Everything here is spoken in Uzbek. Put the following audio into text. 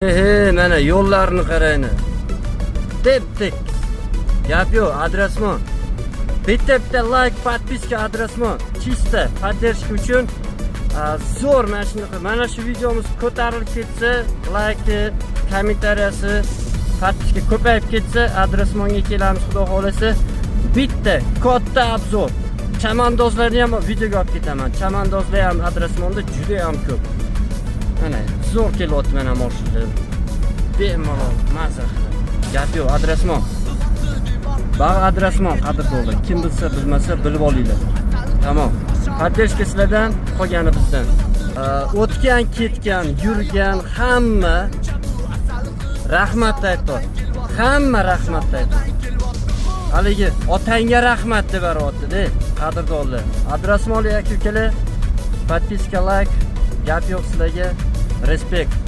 He, mana yo'llarni qaranglar. Tep-tekis. Gap yo'q, adrasmon. Bitta bitta лайк, подписка adrasmon. Чисто поддержка uchun zo'r mana shunaqa, mana shu videomiz ko'tarilib ketsa, layki, kommentariyasi, подписка ko'payib ketsa, adrasmonga kelamiz, xudo xohlasa. Bitta katta обзор. Chamandozlarni ham videoga olib ketaman. Chamandozlar ham adrasmonda juda ham ko'p. Mana zo'r kelyapti mana mashina. Bemalol maza qilib. Gap yo'q, adrasmon. Bag'i adrasmon, qadrdonlar. Kim bilsa, bilmasa bilib olinglar. Tamom. Поддержка sizlardan, qolgani bizdan. O'tgan, ketgan, yurgan hamma rahmat aytdi. Hamma rahmat aytdi. Haligi otangga rahmat deb beryapti-da, qadrdonlar. Adrasmonli aka ukalar, подписка, лайк, gap yo'q sizlarga. Респект.